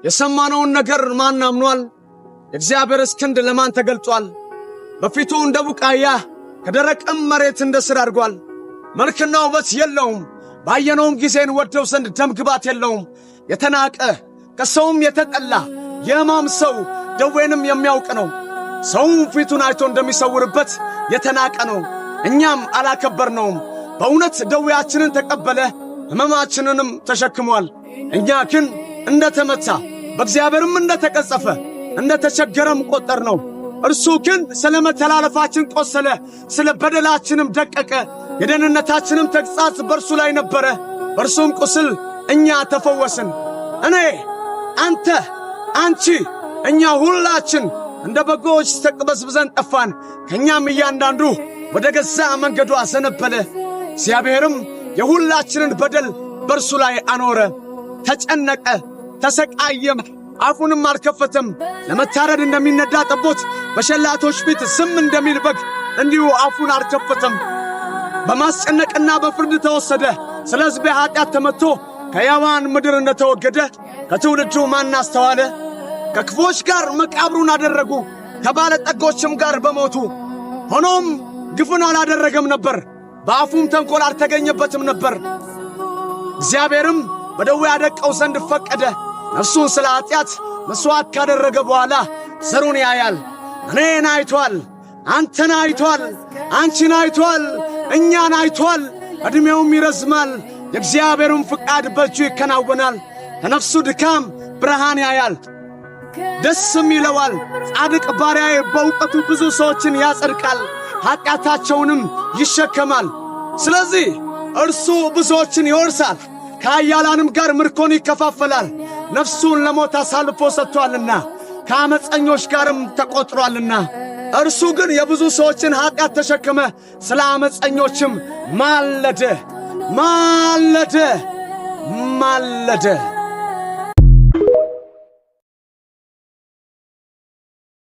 የሰማነውን ነገር ማን አምኗል? የእግዚአብሔርስ ክንድ ለማን ተገልጧል? በፊቱ እንደ ቡቃያ ከደረቅም መሬት እንደ ሥር አድጓል። መልክና ውበት የለውም፣ ባየነውም ጊዜ እንወደው ዘንድ ደም ግባት የለውም። የተናቀ ከሰውም የተጠላ የሕማም ሰው ደዌንም የሚያውቅ ነው። ሰውም ፊቱን አይቶ እንደሚሰውርበት የተናቀ ነው፣ እኛም አላከበርነውም። በእውነት ደዌያችንን ተቀበለ፣ ሕመማችንንም ተሸክሟል። እኛ ግን እንደ ተመታ በእግዚአብሔርም እንደ ተቀጸፈ እንደ ተቸገረም ቆጠርነው። እርሱ ግን ስለ መተላለፋችን ቆሰለ፣ ስለ በደላችንም ደቀቀ። የደህንነታችንም ተግሣጽ በእርሱ ላይ ነበረ፣ በእርሱም ቁስል እኛ ተፈወስን። እኔ፣ አንተ፣ አንቺ፣ እኛ ሁላችን እንደ በጎች ተቅበዝብዘን ጠፋን። ከእኛም እያንዳንዱ ወደ ገዛ መንገዱ አዘነበለ። እግዚአብሔርም የሁላችንን በደል በእርሱ ላይ አኖረ። ተጨነቀ፣ ተሰቃየም፣ አፉንም አልከፈተም። ለመታረድ እንደሚነዳ ጠቦት፣ በሸላቶች ፊት ዝም እንደሚል በግ እንዲሁ አፉን አልከፈተም። በማስጨነቅና በፍርድ ተወሰደ። ስለ ሕዝቤ ኃጢአት ተመትቶ ከሕያዋን ምድር እንደተወገደ ከትውልዱ ማን አስተዋለ? ከክፉዎች ጋር መቃብሩን አደረጉ፣ ከባለጠጎችም ጋር በሞቱ። ሆኖም ግፍን አላደረገም ነበር፣ በአፉም ተንኰል አልተገኘበትም ነበር። እግዚአብሔርም በደዌ ያደቀው ዘንድ ፈቀደ። ነፍሱን ስለ ኃጢአት መሥዋዕት ካደረገ በኋላ ዘሩን ያያል። እኔን አይቶአል፣ አንተን አይቶአል፣ አንቺን አይቶአል፣ እኛን አይቶአል። ዕድሜውም ይረዝማል፣ የእግዚአብሔርም ፍቃድ በእጁ ይከናወናል። ከነፍሱ ድካም ብርሃን ያያል፣ ደስም ይለዋል። ጻድቅ ባሪያዬ በእውቀቱ ብዙ ሰዎችን ያጸድቃል፣ ኃጢአታቸውንም ይሸከማል። ስለዚህ እርሱ ብዙዎችን ይወርሳል፣ ከኃያላንም ጋር ምርኮን ይከፋፈላል። ነፍሱን ለሞት አሳልፎ ሰጥቶአልና ከዓመፀኞች ጋርም ተቈጥሮአልና። እርሱ ግን የብዙ ሰዎችን ኃጢአት ተሸከመ፣ ስለ ዓመፀኞችም ማለደ፣ ማለደ፣ ማለደ።